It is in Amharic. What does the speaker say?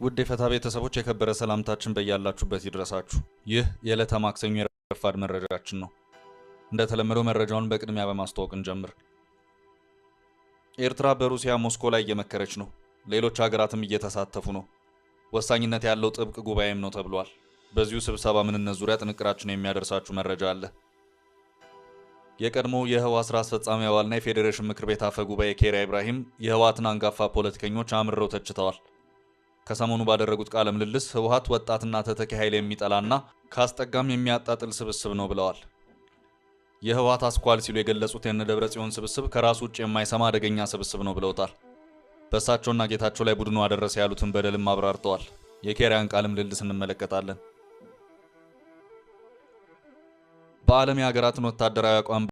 ውድ የፈታ ቤተሰቦች፣ የከበረ ሰላምታችን በያላችሁበት ይድረሳችሁ። ይህ የዕለተ ማክሰኞ የረፋድ መረጃችን ነው። እንደተለመደው መረጃውን በቅድሚያ በማስተዋወቅ እንጀምር። ኤርትራ በሩሲያ ሞስኮ ላይ እየመከረች ነው። ሌሎች ሀገራትም እየተሳተፉ ነው። ወሳኝነት ያለው ጥብቅ ጉባኤም ነው ተብሏል። በዚሁ ስብሰባ ምንነት ዙሪያ ጥንቅራችን የሚያደርሳችሁ መረጃ አለ። የቀድሞው የህወሓት ስራ አስፈጻሚ አባልና የፌዴሬሽን ምክር ቤት አፈ ጉባኤ ኬሪያ ኢብራሂም የህወሓትን አንጋፋ ፖለቲከኞች አምርረው ተችተዋል። ከሰሞኑ ባደረጉት ቃለ ምልልስ ህወሓት ወጣትና ተተኪ ኃይል የሚጠላና ካስጠጋም የሚያጣጥል ስብስብ ነው ብለዋል። የህወሓት አስኳል ሲሉ የገለጹት የነደብረ ጽዮን ስብስብ ከራሱ ውጭ የማይሰማ አደገኛ ስብስብ ነው ብለውታል። በእሳቸውና ጌታቸው ላይ ቡድኑ አደረሰ ያሉትን በደልም አብራርተዋል። የኬሪያን ቃለ ምልልስ እንመለከታለን። በዓለም የሀገራትን ወታደራዊ አቋም